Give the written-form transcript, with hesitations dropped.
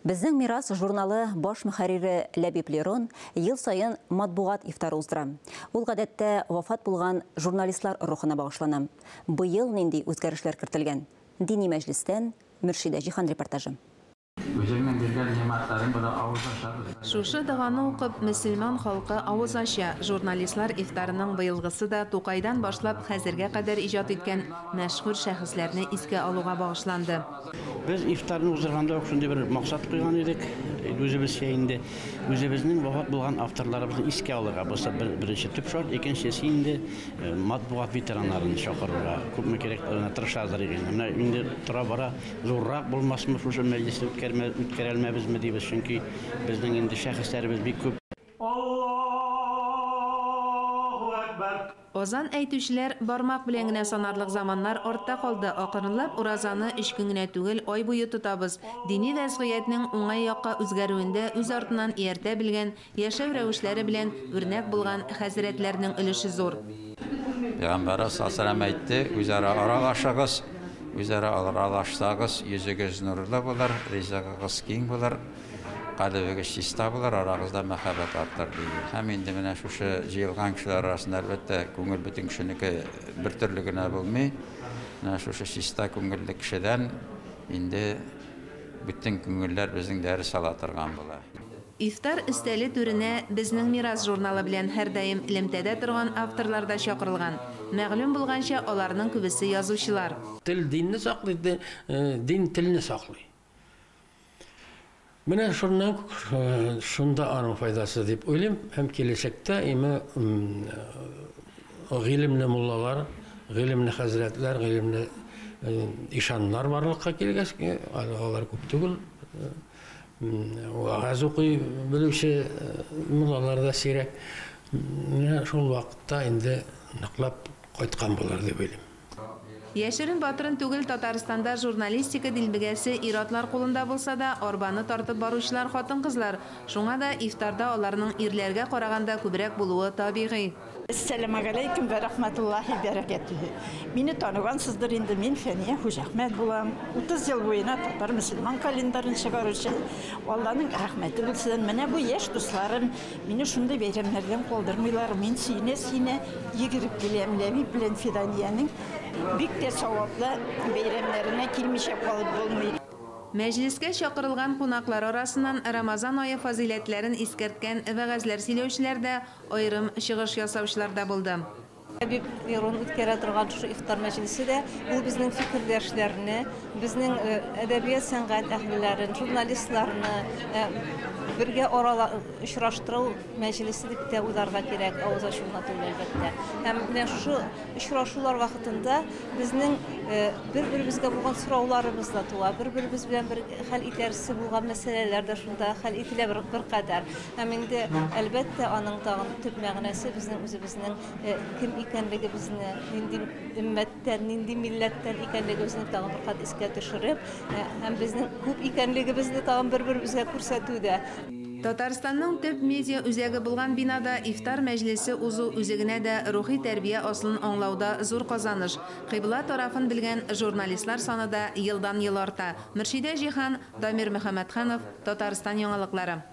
Безнең мирас журналы баш мөхәррире Ләбиб Лерон ел саен матбугат ифтары уздыра. Ул гадәттә вафат булган журналистлар рухына багышлана. Быел нинди үзгәрешләр кертелгән? Дини мәҗлестән Мөршидә Җиһан репортажы. Үзеңнең биргән нигъмәтләрең белән авыз ачабыз. Шушы доганы укып, мөселман халкы авыз ача. Журналистлар ифтарының быелгысы да Тукайдан башлап хәзергә кадәр иҗат иткән мәшһүр шәхесләрне искә алуга багышланды. Без ифтарны уздырганда ук шундый бер максат куйган идек. Үзебезчә инде үзебезнең вафат булган авторларыбызны искә алырга. Бусы беренче төп шарт. Икенчесе инде матбугат ветераннарын чакырырга. Күпме кирәк, тырышабыз инде. Менә инде тора-бара зуррак булмасмы шушы мәҗлесне үткәрәлмәбезме дибез, чөнки безнең инде шәхесләребез бик күп. Аллаһу әкбәр! Азан әйтүчеләр бармак белән генә санарлык заманнар артта калды. Акрынлап уразаны өч көн генә түгел, ай буе тотабыз. Дини вәзгыятьнең уңай якка үзгәрүендә үз артыннан ияртә белгән, яшәү рәвешләре белән үрнәк булган хәзрәтләрнең өлеше зур. Пәйгамбәрбез саллаллаһу алейһи ва сәлләм әйтте, үзара аралашыгыз, үзара аралашсагыз, йөзегез нурлы булыр, ризыгыгыз киң булыр, калебегез чиста булыр, арагызда мәхәббәт артыр, диде. Һәм инде менә шушы җыелган кешеләр арасында, әлбәттә, күңел бөтен кешенеке бер төрле генә булмый. Менә шушы чиста күңелле кешедән инде бөтен күңелләр безнең дәрес ала торган була. Ифтар өстәле түренә Безнең мирас журналы белән һәрдаим элемтәдә торган авторлар да чакырылган. Мәгълүм булганча, аларның күбесе язучылар. Тел динне саклый, дин телне саклый. Менә шуннан шунда аның файдасы дип уйлыйм. Һәм киләчәктә име гыйлемле муллалар, гыйлемле хәзрәтләр, гыйлемле ишаннар барлыкка килгәч, алар күп түгел. Вәгазь укый белүче муллалар да сирәк. Менә шул вакытта инде ныклап кайткан булыр дип уйлыйм. Яшерен батырын түгел, Татарстанда журналистика дилбегәсе ир-атлар кулында булса да, арбаны тартып баручылар хатын-кызлар. Шуңа да ифтарда аларның ирләргә караганда күбрәк булуы табигый. Әссәламү галәйкүм вә рахматуллаһи бәрәкәтүһү. Мине таныгансыздыр инде, мин Фәния Хуҗахмәт булам. 30 ел буена татар мөселман календарын чыгаручы. Алланың рәхмәте булсын. Менә бу яшь дусларым мине шундый бәйрәмнәрдән калдырмыйлар. Мин сөенә-сөенә йөгереп киләм. Ләбиб белән Фиданиянең бик тә саваплы бәйрәмнәренә килмичә калып булмый. Мәҗлескә чакырылган кунаклар арасыннан Рамазан ае фазыйләтләрен искәрткән вәгазьләр сөйләүчеләр дә, аерым чыгыш ясаучылар да булды. Ләбиб Лерон үткәрә торган шушы ифтар мәҗлесе дә ул безнең фикердәшләрне, безнең әдәбият сәнгать әһелләрен, журналистларны бергә арала очраштыру мәҗлесе дип тә уйларга кирәк, авыз ачу гына түгел, әлбәттә. Һәм менә шушы очрашулар вакытында безнең бер-беребезгә булган сорауларыбыз да туа, бер-беребез белән бер хәл итәрсе булган мәсьәләләр дә шунда хәл ителә бер кадәр. Һәм инде, әлбәттә, аның тагын төп мәгънәсе безнең үзебезнең кем икәнлегебезне, нинди өммәттән, нинди милләттән икәнлегебезне тагын бер кат искә төшереп, һәм безнең күп икәнлегебезне тагын бер-беребезгә күрсәтү дә. Татарстанның төп медиа үзәге булган бинада ифтар мәҗлесе узу үзе генә дә рухи тәрбия асылын аңлауда зур казаныш. Кыйбла тарафын белгән журналистлар саны да елдан-ел арта. Мөршидә Җиһан, Дамир Мөхәммәтханов, Татарстан яңалыклары.